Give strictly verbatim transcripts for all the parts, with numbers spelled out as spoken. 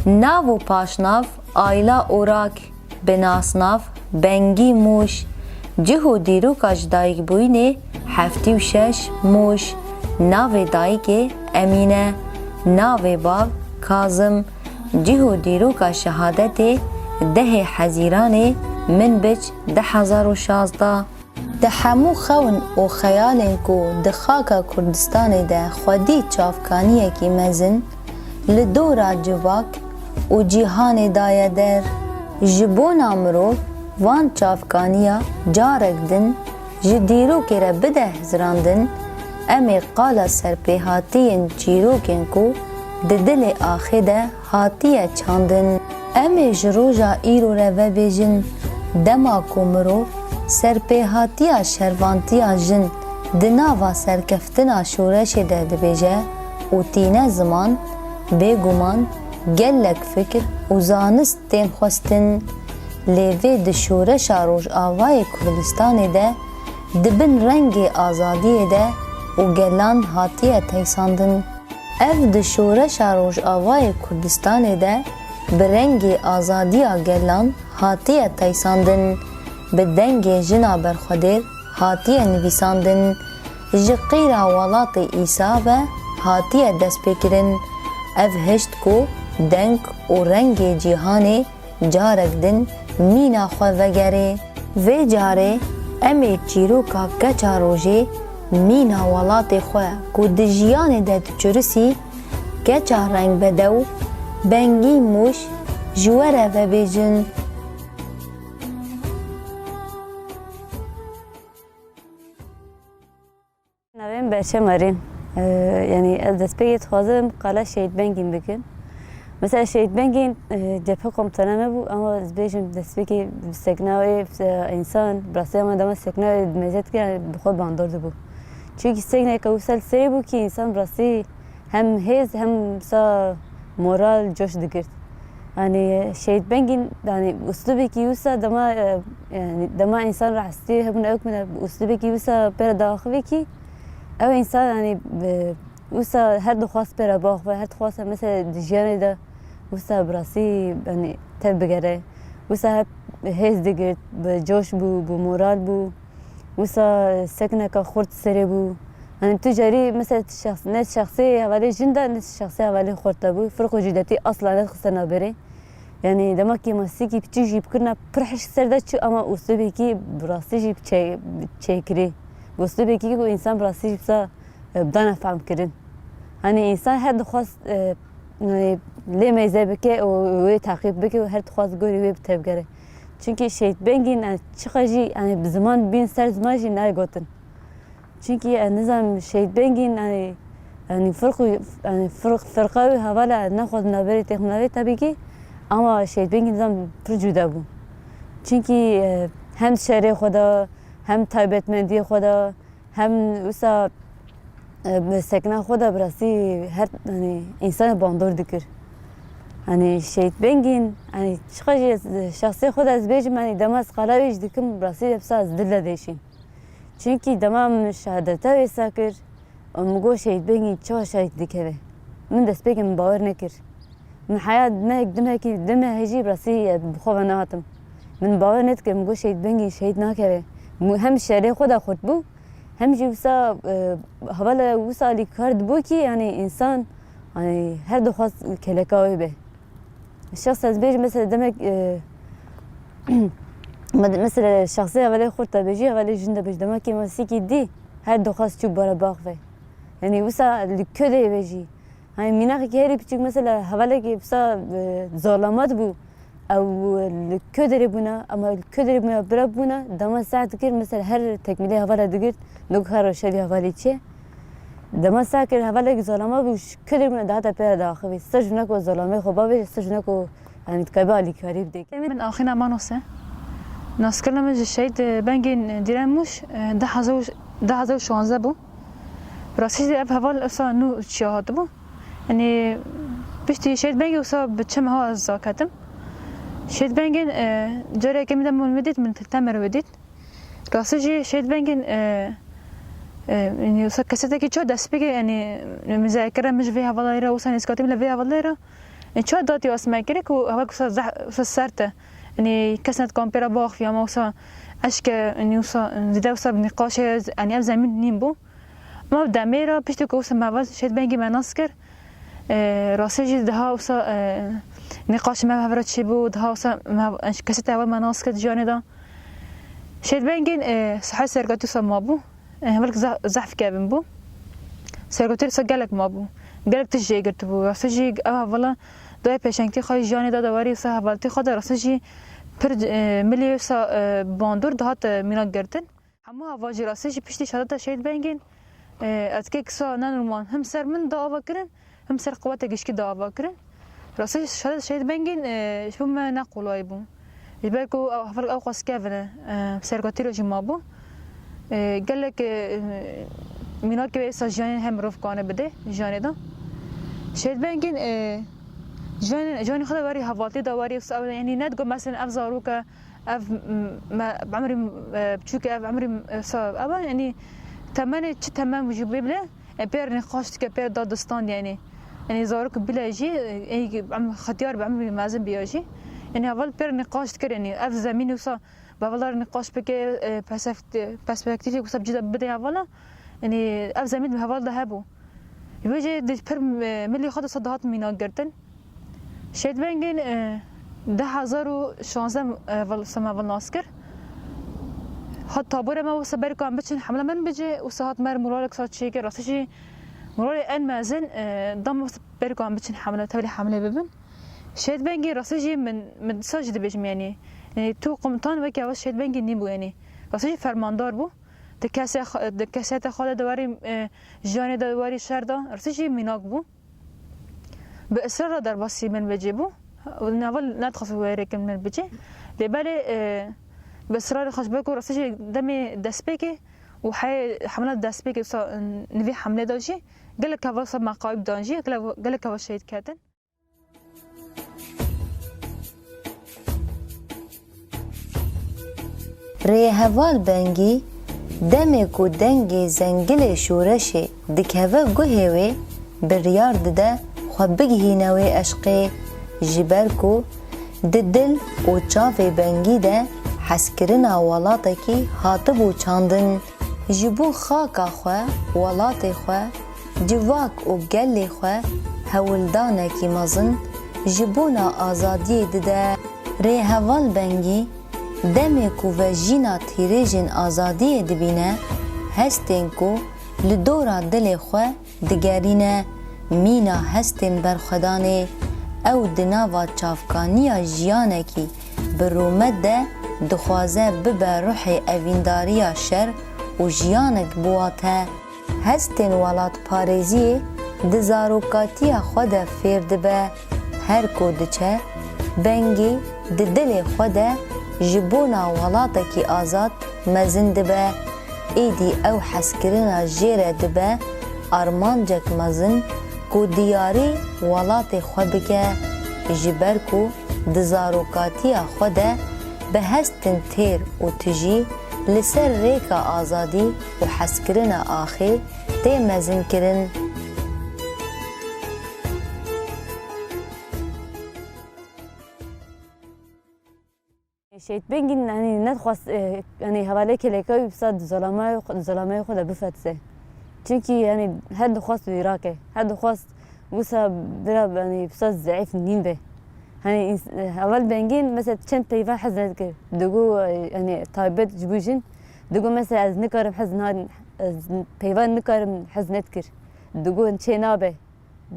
Nav û paşnav: Ayla Orak. Bi nasnav: Bengî Mûş. Cih û dîroka ji dayikbûyînê: heftî û şeş, Mûş. Navê dayikê: Emîne. Navê bav: Kazim. Cih û dîroka şehadetê: dehê Hezîranê, Minbic, du hezar û şazdeh. Di hemû xewn û xeyalên ku di xaka Kurdistanê de xwedî çavkaniyekî mezin li dora civak û cîhanê daye der. Ji bona mirov van çavkaniya carek din ji dîrokê re bide hizrandin, em ê qala serpêhatiyên çîrokên ku di dilê axê de hatiye çandin. Em ê ji roja îro re vebêjin, dema ku mirov serpêhatiya şervantiya jin di nava serkeftina şoreşê de dibêje û tîne ziman, bêguman gelek fikir û zanist tên xwestin. Lê vê di şoreşa Rojavayê Kurdistanê de di bin rengê azadiyê de û gelan hatiye teysandin. Ev di şoreşa Rojavayê Kurdistanê de bi rengê azadiya gelan hatiye teysandin, bi dengê jina berxwedêr hatiye nivîsandin, ji qîra welatê Îsa ve hatiye destpêkirin. Ev hişt ku deng û rengê cîhanê carek din mîna xwe vegerê. Vê carê em ê çîroka keça rojê, mîna welatê xwe ku di jiyanê de diçirisî, keça rengbedew, Bengî Mûş, ji we re vebêjin. Navê min Berçe Marîn. Ee, yanî ez destpêkê dixwazim qala Şehîd Bengîn bikim. Mesela Şehîd Bengîn, e, cephe komutana me bû, ama ez bêjim destpêkê bi sekna wê, e, însan, bi rastî ama dema sekna wê dimeze dikir, yani bi xwe bandor dibû. Çünkü sekneke wisa li serê bû ki însan bi rastî hem hêz hem wisa moral, coş digirt. Yani Şehîd Bengîn, yani uslubekî wisa dema, e, yani dema însan rehstî hebûn ew min uslubekî wisa pê re diaxivê kî ew însan yani, e, wisa her dixwast pê re biaxive, her dixwast mesela di jiyanê de wisa bi rastî yani tev bigere. Wisa hep hêz digirt, bi coş bû, bi moral bû. Wisa sekneka xurt serê bû. Hani tu carî mesela ti şexs, ne şexsê hevalê jin de, ne şexsê hevalê xurt de bû. Firq û cudetî asla nedixiste navberê. Yani dema kêmasîkî piçîk jî bikirina pir hişk ser de çû ama uslubekî bi rastî jî çê-, çêkirî. Bi uslubekî ku însan bi rastî jî bisa, e, bidana fehm kirin. Hani însan her dixwast, e, yani lê meyze bike û wê teqîb bike û her dixwast gorî wê bi tevgere. Çünkü Şehîd Bengîn, e, çiqa jî, yani, bi ziman bîn ser ziman jî nayê gotin. Çünkü, e, nizam Şehîd Bengîn, yani, yani, firq, yani, firq, firqa wî hevala nexwazim navberê têxim navê tabii ki, ama Şehîd Bengîn nizam pir cuda bû. Çünkü, e, hem şerê xwe da, hem taybetmendiyê xwe da, hem wisa, e, bi sekna xwe de bi rastî her, hani, însanê bandor dikir. Hani, Şehîd Bengîn, hani, çiqa jî ez, şexsê xwe de ez bêjim, hani, dema ez qala wê jî dikim, bi rastî de wisa ez dil de dêşîm. Çünkü dema min şehadeta wê sa kir, min got, Şehîd Bengîn çawa şehîd dikeve? Min destpêkê min bawer nekir. Min heya mehek, du mehekî, du mehê jî bi rastî, e, bi xwe ve nehatim. Min bawer nedikir, min got, Şehîd Bengîn şehîd nakeve. Min hem şerê xwe de xurt bû, hem jî wisa, e, hevala wisa alîkar dibû ki, yani, însan, yani, her dixwest keleka wê be. Şexs ez bêjim, mesela, demek, e, me-, mesela, şexsê hevalê xurt de bêjî, hevalê jin de bêjî, demek kêmasîkî dî, her dixwest çû bara bax ve. Yani, wisa li Koderê ve jî, hani, mînaxekî herî piçûk, mesela, hevalekî wisa, e, zorlamat bû. Ew li Koderê bûna, ama li Koderê bûna, bira bûna, dema saet dikir, mesela, her tekmîlê hevala digirt, nok her roşelî hevalî çi. Dema saet kir, hevalekî zorlamat bû, ji Koderê bûna, dihata pê re diaxivî. Ser ji wina ku zorlamê xwe bavêje, ser ji wina ku, yani, dikabe alîkarî bidê. Min axîna Manos e. Naskirina min ji Şehîd Bengîn Dîren Mûş, e, du hezar, du hezar û şanzdeh bû. Rastî jî ev heval wisa nû çiya hatibû. Yanî piştî Şehîd Bengî wisa bi çim ha ez zaketim. Şehîd Bengîn, e, careke min de min wî dît, min temer wî dît. Rastî jî Şehîd Bengîn, e, e, yanî wisa kesetekî çawa destpêkê, yanî muzakere min ji vê hevalayê re, wisa nêzîkatî min li vê hevalayê re, E, çawa datî wes me kir ku heval wisa zeh-, wisa sert e. Yanî kes nedikan pê re biaxifiya me wisa eşke, yanî wisa zêde wisa nîqaşê, yanî ev zemîn nîn bû. Ama demê re piştî ku wisa me heval Şehîd Bengî me nas kir, e, rastî jî daha wisa, e, nîqaşê me hev re çêbû, daha wisa me, kesê te heval me nas kir jiyanê de. Şehîd Bengîn, e, sahê serkatî wisa mabû. E, hevalek ze-, zehf kevin bû. Serkatî wisa gelek mabû. Gelek tişt jê girtibû. Rastî jî ev hevala dayê pêşengtî xwe yê jiyanê de, de warî wisa hevaltî xwe de rastî jî pir, e, milî wisa, e, bandor dihat, e, mînak girtin. Hemû heval jî rastî jî piştî şehadeta Şehîd Bengîn, e, etkê kisa ne normal him ser min da ava kirin, him ser quwetê gişkî da ava kirin. Rastî şehadeta Şehîd Bengîn, e, ji bo me ne qolay bû. Ji ber ku ew heval ew qas kevin e, e, serkatî re jî mabû. E, gelek, e, mînakê wê sa jiyanê her mirov kane bide, jiyanê de. Şehîd Bengîn, e, jiyanê, jiyanê xwe de warî hevaltî de warî wisa, yanî ne digo mesela ev zarok e, ev, m-, me, bi emrî, e, biçûk e, ev emrî, e, sa, ev e, yanî temenê çi temen jî bê bile, e, pê re nîqaş dike, pê re da distan, yanî. Yanî zarok bile jî, e, em xetiyar bi emrî mezin biya jî. Yanî heval pê re nîqaş dikir, yanî ev zemîn wisa bi hevala re nîqaş bike, e, perseft-, perspektîfek wisa bi cî de bide hevala. Yanî ev zemîn bi heval de hebû. Ji bo jî di pir, e, milî xwe de wisa dihat mînak girtin. Şehîd Bengîn, e, du hezar û şazdeh, e, vil-, wisa me heval nas kir. Hat taborê me wisa berkan biçin hemle min bicê, wisa hat me re moralek wisa çêkir. Rastî jî moralê en mezin, e, da me wisa berkan biçin hemle, tevlî hemlê bibin. Şehîd Bengî rastî jî min, min dîsa jî dibêjim, yanî, yanî tu komutan wekî heval Şehîd Bengî nîbû, yanî rastî jî fermandar bû. Di kesê xwe, di keseta xwe de, di warî, e, jiyanê de, di warî şer de, rastî jî mînak bû. Bi israr re derbasî min bicê bû. Heval nedixwest wê rêkin min bicê. Lê belê, e, bi israrê xwe ji ber ku rastî jî demê destpêkê û heyê hemla destpêkê wisa, e, nivî hemlê de jî gelek heval wisa meqayib dan jî, gelek, gelek heval şehîd ketin. Rêheval Bengî, demê ku dengê zengilê şoreşê dikeve guhê wê, biryar dide xwe bigihîne wê eşqê, ji ber ku di dil û çavê Bengî de hezkirina welatekî hatibû çandin. Ji bo xaka xwe, welatê xwe, civak û gelê xwe hewldanekî mezin ji bona azadiyê dide. Rêheval Bengî, demê ku vejîna tîrêjên azadiyê dibîne, hestên ku li dora dilê xwe digerîne, mîna hestên berxwedanê, ew di nava çavkaniya jiyanekî bi rûmet de dixwaze bibe ruhê evîndariya şer û jiyanek biwate. Hestên welatparêziyê di zarokatiya xwe de fêr dibe. Her ku diçe, Bengî di dilê xwe de ji bona welatekî azad mezin dibe. Êdî ew hezkirina jê re dibe armancek mezin ku diyarî welatê xwe bike, ji ber ku di zarokatiya xwe de bi hestin têr û tijî li ser rêka azadî û hezkirina axê tê mezinkirin. Şehîd Bengîn, yanî, nedixwest, e, yanî, hevalê kêleka wî wisa di zolamayê xwe, di zolamayê xwe de bifetise. Çimkî, yanî, her dixwest wî rake, her dixwest wisa bira, yanî, wisa zeîf nîn be. Hani, ins-, e, heval Bengîn, mesela, çend peyva hez nedikir. Digo, e, yanî, taybet ji bo jin, digo, mesela, ez nikarim hez na-, ez peyva nikarim hez nedikir. Digo, çê nabe.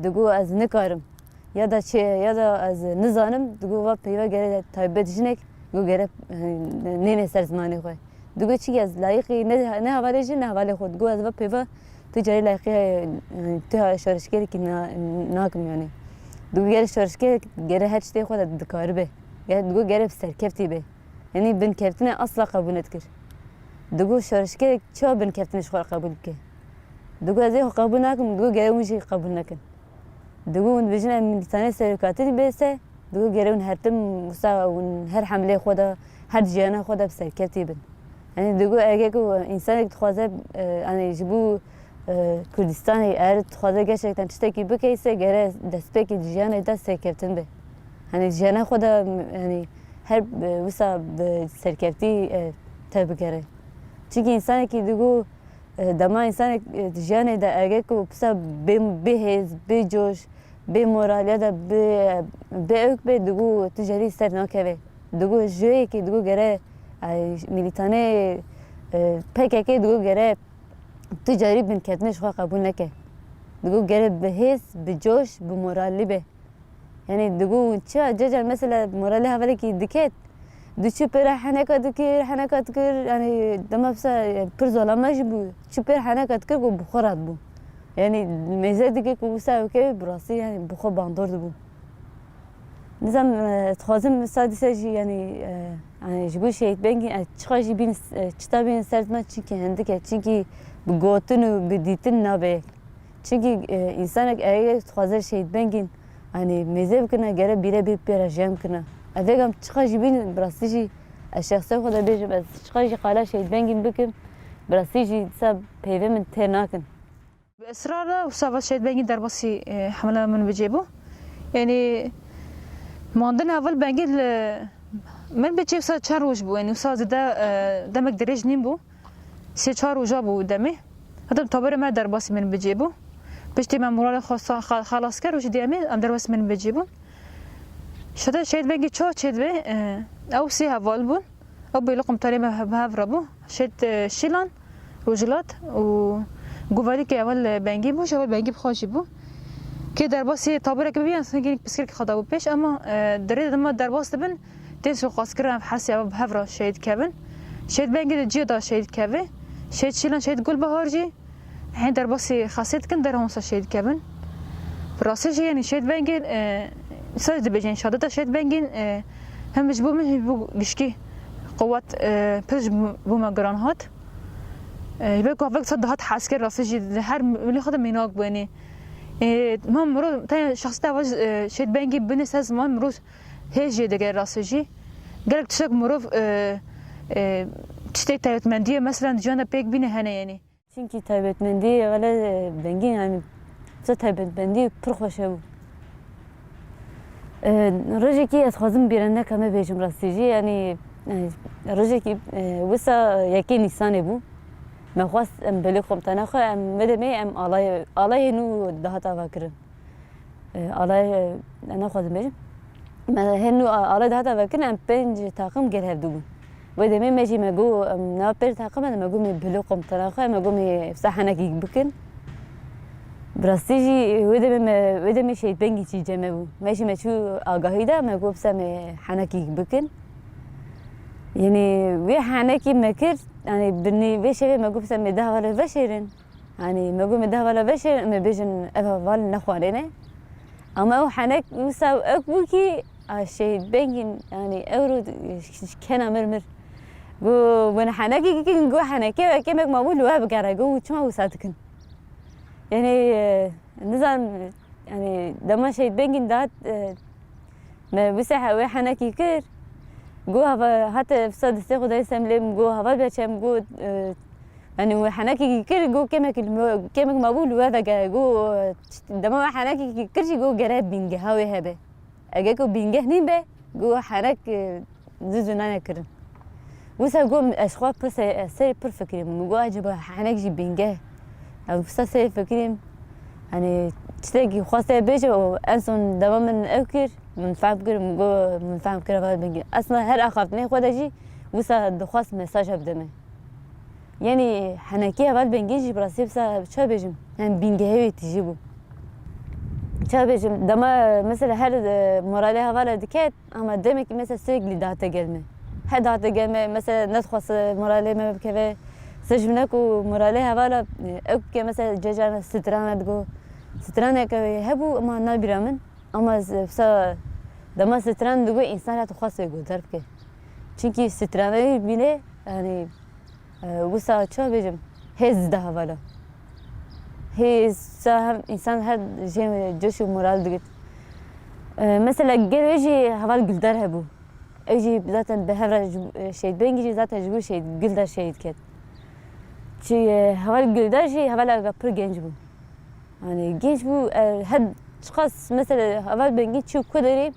Digo ez nikarim. Ya da çi, ya da ez nizanim, digo va peyva gere taybet jinek, digo gere, e, nêne ser zimanê xwe. Digo çi ez layiqî ne, ne hevalê jin, ne hevalê xwe. Digo ez va peyva tu carî layiqî, e, tu şoreşgerekî na-, nakim yani. Digo gere şoreşgerek gere her tiştê xwe de dikaribe. Gere, digo gere bi serkeftî be. Yanî binkeftinê asla qebûl nedikir. Digo şoreşgerek çawa binkeftinê ji xwe re qebûl bike? Digo ez ê xwe qebûl nakim, digo gere hûn jî qebûl nekin. Digo hûn dibêjin em mîlîtanê serokatî bê se, digo gere hûn her tim wisa hûn her hemleyê xwe de, her ciyana xwe de bi serkevtî bin. Yanî digo eger ku însanek dixwaze, e, yanî ji bo E, Kurdistanê eğer dixwaze gerçekten tiştekî bike ise gere destpêkê di jiyanê de serkeftin be. Hani jiyana xwe de, yani her, e, wisa bi serkeftî, e, tevbigere. Çimkî insanekî digo, e, dema insanek, e, di jiyanê de eger ku wisa bê, bê hêz, bê coş, bê moral ya da bê, bê ewk be, digo tu jerî ser nakeve. Digo jiyekê digo gere, ay, milîtanê, e, P K K digo gere tu carî binketinê ji xwe qebûl neke. Digo gere bi hêz, bi coş, bi moralî be. Yani digo çi, ceca mesela moralê hevalekî diket, diçû pêra heneka dikir, heneka dikir, yani dema wisa pir zolama jî bû. Çû pêr heneka dikir ku bi xwe re dibû. Yani mêze dike ku wisa ewke bi rastî yani bi xwe bandor dibû. Nizam, e, dixwazim wisa dîsa jî yani, e, yani ji bo Şehîd Bengî, e, çiqa jî bîn, e, çita bîn ser dima çimkî hindik e. Çimkî bi gotin û bi dîtin nabe. Çimkî, e, însanek eger dixwaze Şehîd Bengîn, hani mêze bikirine, gere bîre bê pê re jiyam kirine. Ev vêga çiqa jî bîn bi rastî jî ez şexsiya xwe de bêjim, ez çiqa jî qala Şehîd Bengîn bikim, bi rastî jî dîsa peyvê min têr nakin. Bi israr re wisa va Şehîd Bengîn derbasî, e, hemla min bicê bû. Yanî mandin heval Bengîn li min bicê wisa çend roj bû. Yanî wisa zêde, e, demek dirêj nîn bû. Sê çar roja bû demê. Hatim taberê me derbasî min bicê bû. Piştî me moralê xwe sa-, xa-, xelas kir, rojê diyemê em derbasî min bicê bûn. Şede Şehîd Bengî çawa çêdibe, e, ew sê heval bûn. Ew bêlî komutanê me bi hev re bû. Şehîd, e, Şîlan, Rojhilat û Guvalîkê heval, e, Bengî bû, ji heval Bengî bi xwe jî bû. Kê derbasî tabereke bibî, yan singên pirsgirêkê xwe dabû pêş, ema, e, di rê de dema derbas dibin, tên suxwaskirin ev hesî ev bi hev re şehîd kevin. Şehîd Bengî di cihê de şehîd keve. Şehîd Şîlan, Şehîd Gulbahar jî hên derbasî xesê dikin, derhewn sa şehîd kevin. Bi rastî jî, yanî Şehîd Bengî, e, ser dibêjin, şehadeta Şehîd Bengî, e, hem ji bo min, hem ji bo gişkî quwet, e, pir ji bo me giran hat. E, ji ber ku havek sa dihat heskir rastî jî li her milî xwe de mînak bû, yanî. E, ma mirov, te şexsiyeta heval, e, Şehîd Bengî binê ser ziman mirov hêj jê digere rastî jî. Gelek tiştek mirov, e, e, tiştek taybetmendiyê, mesela di ciyan de pêk bîne hene, yanî. Çimkî taybetmendiyê hevala, e, Bengîn, yanî, wisa taybetmendiyê pir xweş hebû. E, rojekî ez xwazim bîrendeka me bêjim rastî jî, yanî, e, rojekî, e, wisa yekê Nîsanê bû. Me xwest em belê komutana xwe, em vê demê em alay-, alayê nû dihat avakirin. E, alay, e, naxwazim bêjim. Me hên nû a-, alay dihat avakirin, em pênc taqim gel hevdû bûn. Wê demê me jî me got, em nava pênc taqim e, me got me belê komutana xwe, me got me wisa henekî bikin. Bi rastî jî wê demê me, wê demê Şehîd Bengî jî cem me bû. Me jî me çû agahî da, me got, "Bisa me henekî bikin." Yanî wê henekî me kir, yanî binî vê şevê me got, "Bisa me deh hevala veşêrin." Yanî me got, "Me deh hevala veşêrin, em ê bêjin ev heval nexwarê ne." Ama ew henek wisa ew bû kî, a, Şehîd Bengîn, yanî ewro kena mir mir. Got, "Win henekî kikin, got, henekê we kêmek mabû li we bigere." Got, "Çima wisa dikin?" Yanî, e, nizam, yanî dema Şehîd Bengîn dihat, e, me wisa he-, wê henekî kir. Got, hava hate wisa destê xwe dayê ser milê min, got, "Heval be çem?" Got, e, yanî wê henekî kir, got, "Kêmek li me, kêmek mabû li we vegere." Got, e, dema wê henekî kir jî, got, "Gere bîngeha wê hebe." Eger ku bîngeh nîn be, got, henek, e, zû zû nane kirin. Wisa got, ez xwe pir se-, ez serê pir fikirîm. Min got, acaba henek jî bîngeh? Ez wisa serê fikirîm. Hani tiştekî xweste bêje û en son dema min ew kir, min fehm kir, min got, min fehm kir, va bingî. Aslında her axaftinê xwe de jî wisa dixwest mesaj hebde me. Yanî henekî heval Bengîn jî bi rastî wisa ça bêjim, hem bîngehê wê tijî bû. Ça bêjim, dema mesela her, e, moralê hevala diket, ama demekî mesela sürekli dihate gel me. He dihate gel me, mesela nedixwest moralê me bikeve. Sej bine ku moralê hevala, e, ew ke mesela cecana strana digo. Straneke hebû ama nabîra min. Ama ez, e, wisa dema stran digo, însan ya dixwest wê guhdar bike. Çimkî stranê bîne, yanî, e, wisa ça bêjim, hêz dide hevala. Hêz, wisa hem însan her jê coş û moral digit. E, mesela gel wê jî heval Guldar hebû. Ew jî zaten bi hev re ji, e, Şehîd Bengî jî zaten ji bo Şehîd Guldar şehîd ket. Çi, e, heval Gulder jî hevaleke pir genc bû. Yani genç bû, e, her çiqas mesela heval Bengî çû ku derê,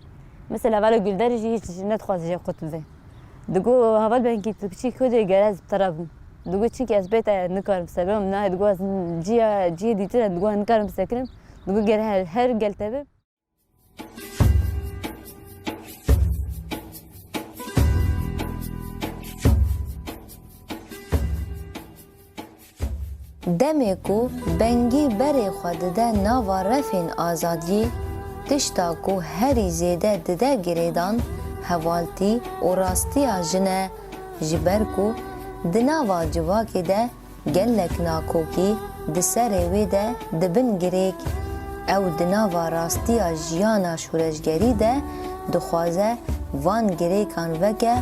mesela hevala Gulder jî hiç nedixwaz jê qut bibe. Digo heval Bengî tu çî ku derê gere ez bi te re bim. Digo çinkî ez bê te nikarim sekirim. Na digo ez ciya, ciyê dîtine digo nikarim sekirim. Digo gere her, her gel te bim. Demê ku Bengî berê xwe dide nava refên azadiyê, tişta ku herî zêde dide girêdan hevaltî û rastiya jin e, ji ber ku di nava civakê de gelek nakokî di serê wê de dibin girêk. Ew di nava rastiya jiyana şoreşgerî de dixwaze van girêkan veke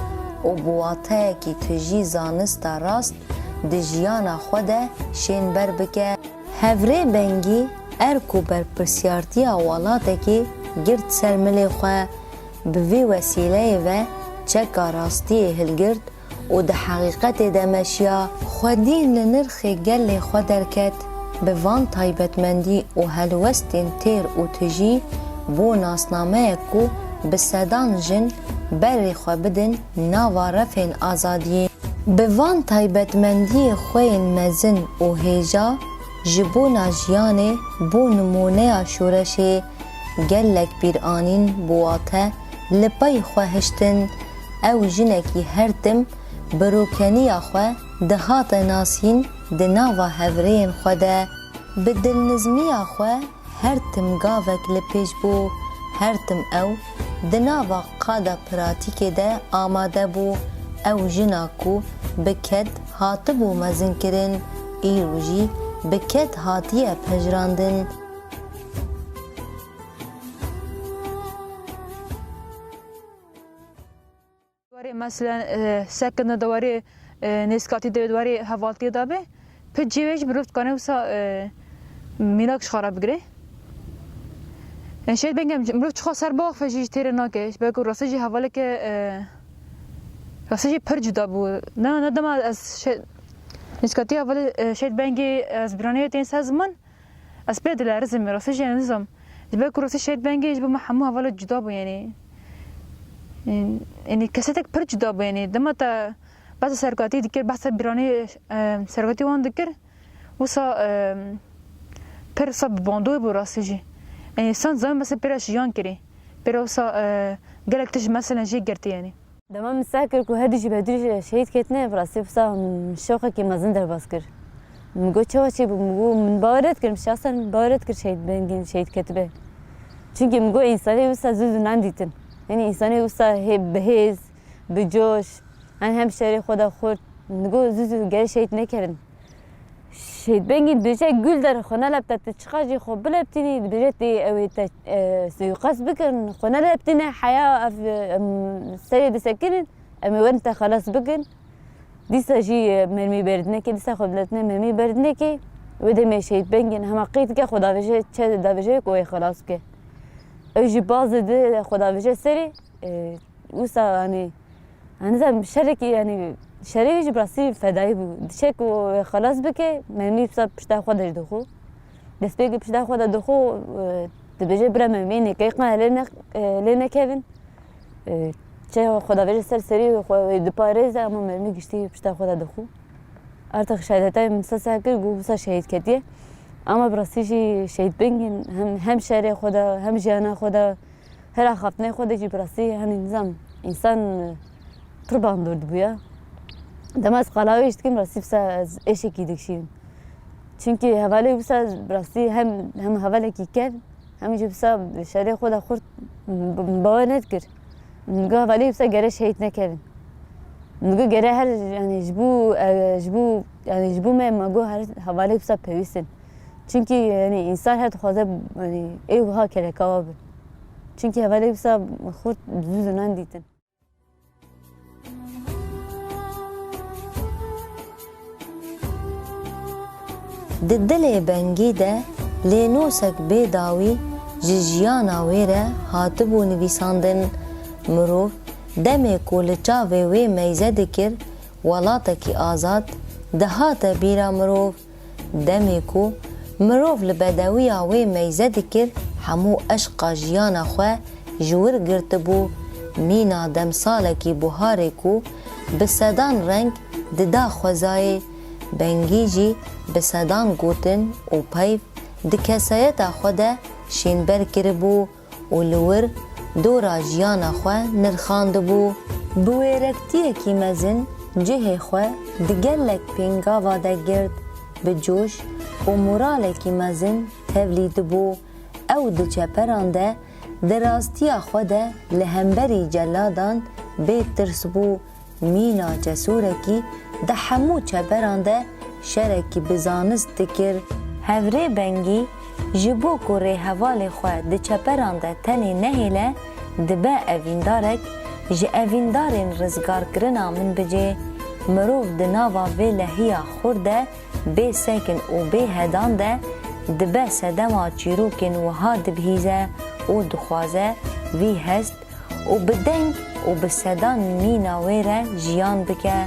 û bi wateyekî tijî zanista rast di jiyana xwe de şênber bike. Hevrê Bengî erk û berpirsiyartiya welatekê girt ser milê xwe, bi vê wesîleyê ve çeka rastiyê hilgirt û di heqîqetê de meşiya. Xwedî li nirxê gelê xwe derket, bi van taybetmendî û helwestên têr û tijî bû nasnameyek ku bi sedan jin berê xwe bidin nava refên azadiyê. Bi van taybetmendiyê xwe yên mezin û hêja, ji bona jiyanê bû nimûneya şoreşê, gelek pîranîn bi wate li pey xwe hiştin. Ew jinekî her tim bi rokeniya xwe dihate nasîn di nava hevrêyên xwe de. Bi dilnizmiya xwe her tim gavek li pêş bû, her tim ew di nava qada pratîkê de amade bû. Ew jina ku bi ked hatibû mezinkirin, îro jî bi ked hatiye pejirandin. Warê, meselen, e, sekirine de warê, e, nêzkatî de warê hevaltiyê de be, pir cihê wê jî mirov dikare wisa, e, mînak ji xwe re bigire. Yani şehîd Bengî mirov çiqas ser biaxife jî, jî têrê nake. Ji ber ku rastî jî hevaleke, e, rastî jî pir cuda bû. Ne, ne dema ez şe-, nêzkatiya hevalê, e, şehîd Bengî ez bîranê wê tên ser ziman, ez pê dilerizim, rastî jî nizam. Ji ber ku rastî şehîd Bengî ji bo me hemû hevala cuda bû, yanî. Yanî kesetek pir cuda bû, yanî dema te behsa serokatî dikir, behsa bîranê, e, serokatî wan dikir, wisa, e, pir wisa bi bandorê bû rastî jî. Yanî san zamin mesela pê re jiyan kirî. Pê re wisa, e, gelek tişt mesela jê girtî, yanî. Dema min seh kir ku her du jî bi hev du re şehîd ketine, bi rastî wisa min şoqekî mezin derbas kir. Min got, çawa çêbû? Min got, min bawer nedikirim, şexsen min bawer nedikir şehîd Bengî şehîd ketibe. Çimkî min got, însanê wisa zû zû nendîtin. Yanî însanê wisa hê bi hêz, bi coş, yanî hem şerê xwe de xurt, min got, zû zû gere şehîd nekevin. Şehîd Bengî dibêje, Gulder, xwe nelepte, tu çiqas jî xwe bileptînî, dibêje tê ew ê te, e, suîqast bikin, xwe neleptîne, heya ev, em, serê disekinin, em ê werin te xelas bikin. Dîsa jî, e, mermî berdinekê, dîsa xwe bileptine mermî berdinekê. Wê demê Şehîd Bengî hema qey dike, xwe davêje, çe davêje ku wê xelas bike. Ew jî baz dide, xwe davêje serê, e, Wisa, yanî, yanî zem şerekî, yanî, şerê wî jî bi rastî fedayî bû. Diçe ku xelas bike, mermî wisa pişta xwe de jî dixwe. Destpêkê pişta xwe de dixwe, e, dibêje, bira mermiyê nêkey qe lê ne-, e, lê nekevin. E, çe xwe davêje ser serî xwe wê diparêze, ama mermî giştî pişta xwe de dixwe. Artık şehadetayê min sesa kir, got wisa şehîd ketiye. Ama bi rastî jî Şehîd Bengî hem, hem şerê xwe de, hem jiyana xwe de, her axaftinê xwe de jî bi rastî, hani nizam, însan, e, pir bandor dibûya. Dema ez qala wê jî dikim, rastî wisa ez êşekî dikişînim. Çimkî hevalê wisa bi rastî hem, hem hevalekî kevn, hem jî wisa şerê xwe de xurt, m-, m-, bawer nedikir. Min got hevalê wisa gere şehîd nekevin. Min got gere her, yani ji bo, e, ji bo, yani ji bo me, me got her hevalê wisa pêwîst in. Çimkî, yanî, însan her dixwaze, yanî, ê wiha keleka we be. Çimkî hevalê wisa xurt zû zû nendîtin. Di dilê Bengî de lênosek bê dawî ji jiyana wê re hatibû nivîsandin. Mirov demê ku li çavê wê meyze dikir, welatekî azad, dihate bîra mirov. Demê ku mirov li bedewiya wê meyze dikir, hemû eşqa jiyana xwe ji wir girtibû. Mîna demsalekî buharê ku bi sedan reng dida xwezayê. Bengî jî bi sedan gotin û peyv di kesayeta xwe de şênber kiribû û li wir dora jiyana xwe nirxandibû. Bi wêrektiyekî mezin cihê xwe di gelek pêngava de girt, bi coş û moralekî mezin tevlî dibû. Ew di çeperan de di rastiya xwe de li hemberî celadan bê tirs bû. Mîna cesûrekî di hemû çeperan de şerekî bi zanist dikir. Hevrê Bengî ji bo ku rêhevalê xwe di çeperan de tenê nehêle, dibe evîndarek ji evîndarên rizgarkirina min bicê. Mirov di nava vê lehiya xurt de bê sekin û bê hedan de dibe sedema çîrokên wiha dibihîze û dixwaze vî hest û bi deng û bi sedan mîna wê re jiyan bike.